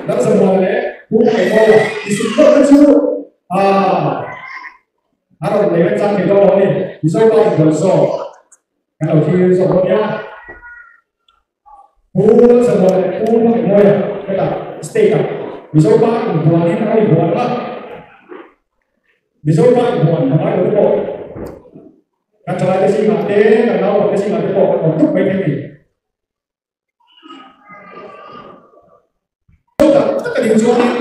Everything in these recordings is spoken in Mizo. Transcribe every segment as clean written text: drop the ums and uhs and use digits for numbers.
Lalzamuana leh Pu Hmangaihmawia isum hlawhna chu a a rawn lei remchang thei dawn lo a ni. Mizo pa inbual zawk kan lo thlir zawk dawn nia. Pu Lalzamuana leh Pu Hmangaihmawia hetah state ah Mizo pa inbualin a rawn inbual ang a. Mizo pa inbual a ngai lo te pawh kan thalaite zingah te kan naupangte zingah te pawh kan awm tuk mai thei a ni. Tak tak a nih chuanin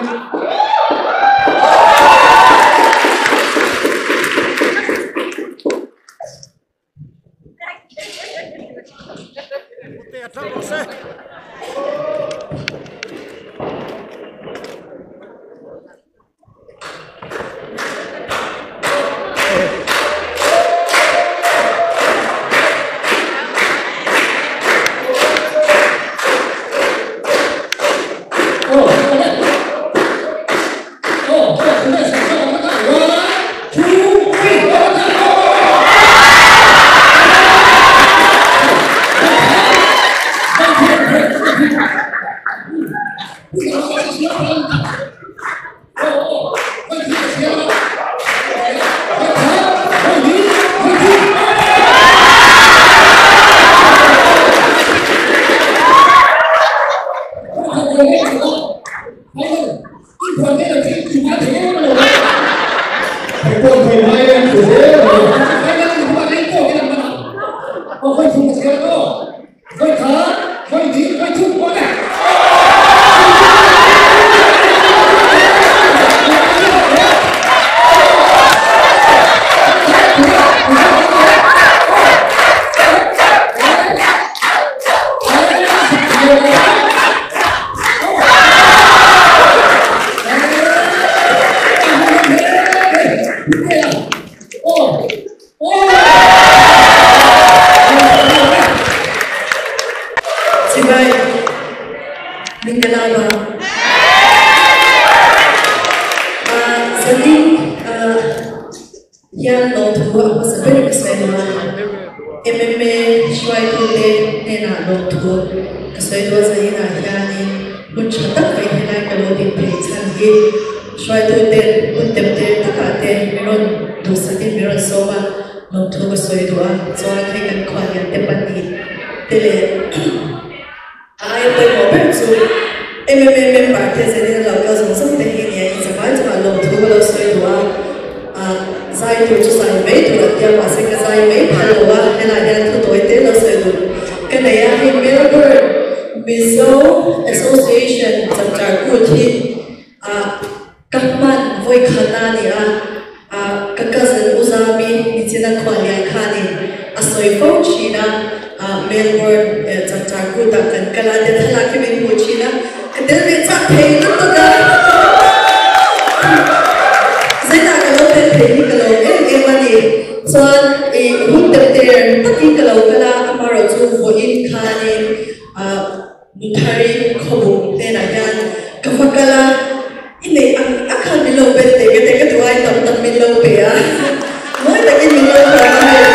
Chibai, Mingalaba. Zanin hian lawmthu a hmasa ber ka sawi lo a, MMA hruaitute hnenah lawmthu ka sawi lo a, zaninah hianin hun tha tak mai helai ka lo din phei chhan hi hruaitute hun temte takah te mi rawn duhsakin mi rawn sawm a. Lawmthu ka sawi duh a, chuan hei kan khuallian te pahnih te leh a aia pawimawh ber chu MMA member te zenin a lo kal zawng zawng te hi nia in zavai chungah lawmthu ka lo sawi duh a, ah zai tur chu zai mai tur an tia mahse ka zai mai phal lo a, helai hian thu tawi te lo sawi duh ka nei a, hei Melbourne Mizo Association chapchar kut hi ah Ka hman vawi khat a ni a, ah ka cousin U Zami nichina khuallian khanin a sawi fo thin a, ah Melbourne eh chapchar kutah kan kal a, te thlalak hi min hmuh thin a, ka tel ve chak thei lutuk a, zainah ka lo tel thei hi ka lawm em em a ni. Chuan ih hun teuh ter takin ka lo kal a, amaherawh chu vawiin khanin ah Nuthari khawbung hnenah hian ka va kal a, i neih ang ang khan min lo bet teh ka teh ka duh ai tam tak min lo pe a, mawi takin min lo hawng a hei.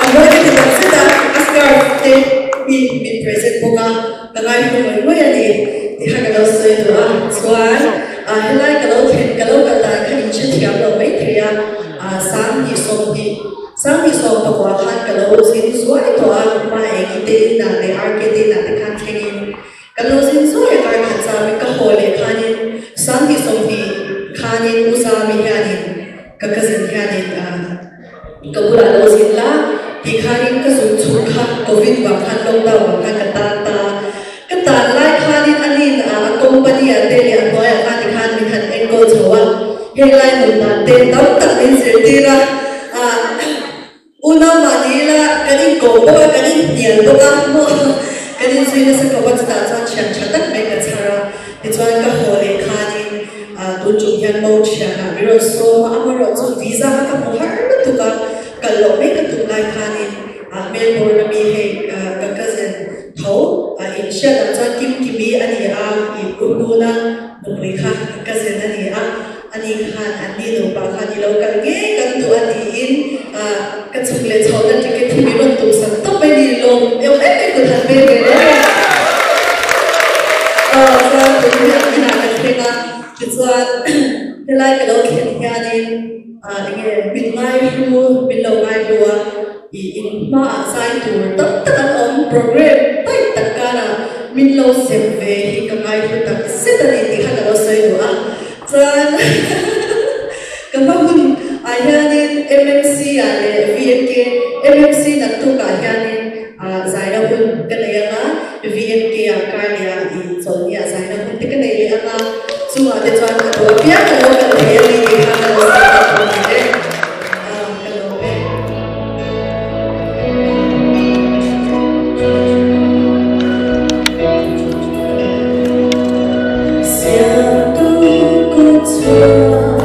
A mawi ka ti tak zet a, a scarf te hi min present bawk a, ka ngaihlu ngawih ngawih a ni tih kha ka lo sawi duh a, chuan helai ka lo thlen ka lo kal dan kha in hrethiam lo maithei a, 20 20. 26 khan ka lo zin zuai tawh a, hma eng te inah leh RK te inah te khan thlengin ka lo zin zuai a, kar khat zam in ka haw leh khanin 2020 khanin U Zami hianin ka cousin hianin ka bulah lo zin la tih khanin ka zun chhung kha covid vang khan lockdown vang khan ka tan ta a, ka tan lai khanin anin a company ah te leh a hnuaiah khan tikhan min han enkawl chho a. Helai nun dan te tam tak min zirtir a, ah unau mahni ila kan inkawm bawk a, kan inhnial bawk a, maw kan inzui nasa khawp a, chutah chuan thian tha tak mai ka chhar a, tichuan ka haw leh khanin ah tun tum hian mo thianah min rawn sawm a, amaherawh chu visa kha ka hmu har lutuk a, kal loh mai ka tum lai khanin ah Melbourne ami hei ka cousin tho ah inhriatah chuan Kimkimi a ni a, ih Uhluna. Nupui kha ka cousin a ni a, ani khan anni nupa khan i lo kal ngei kan duh a tiin ka chhuk leh chhohna ticket hi min rawn tumsak tawp mai ni lawm deuh em em kut han pek ve reng a. Aw chuan tun hi an inah ka thleng a, tichuan helai ka lo thlen hianin ah enge min ngaihlu min lo ngaihlu a, ih in hmaah zai tur tam tak an awm program taih tak karah min lo sem ve hi ka ngaihlu tak zet a ni tih kha ka lo sawi duh a, chuan ka hma hun ah hianin MMC ah leh VMK MMC naktukah hianin Ah zaina hun ka nei ang a, VMK ah Karnia i chawlhni ah zaina hun te ka nei leh ang a, chungah te chuan a duh apiang ka lo kal thei a ni tih kha ka lo sawi leh tur ni e. Ah ka lawm e. Siamtu kut chhuak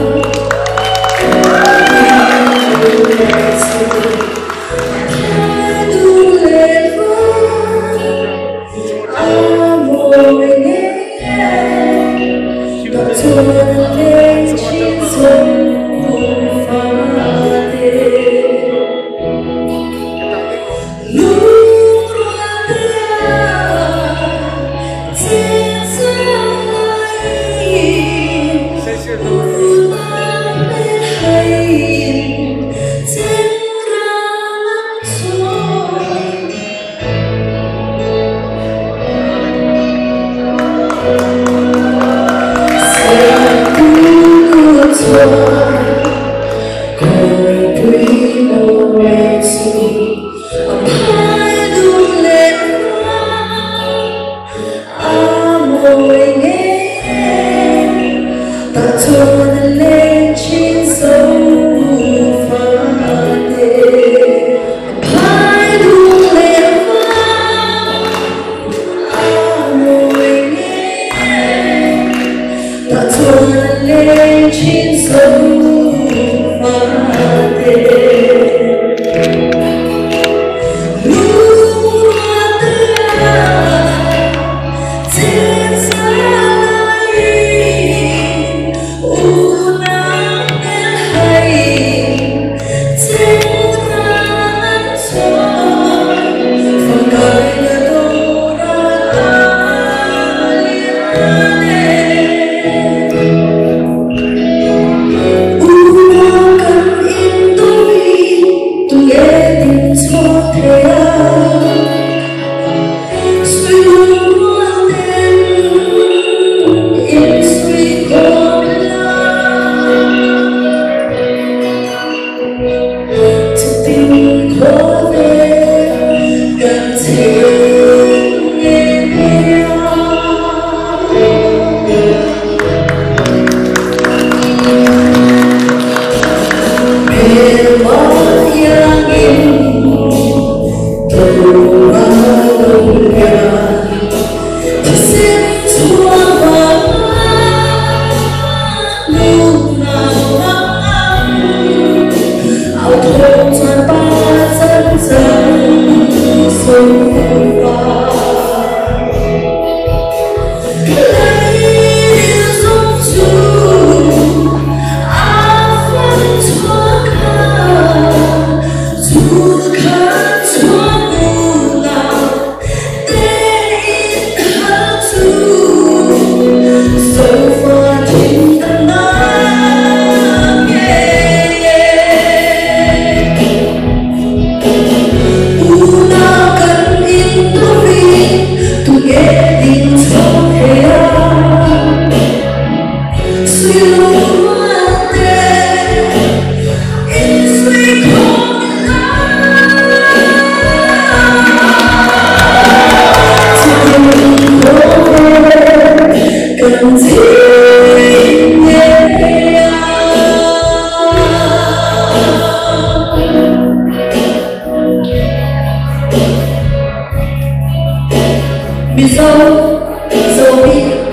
i chu. Mizo, Zomi.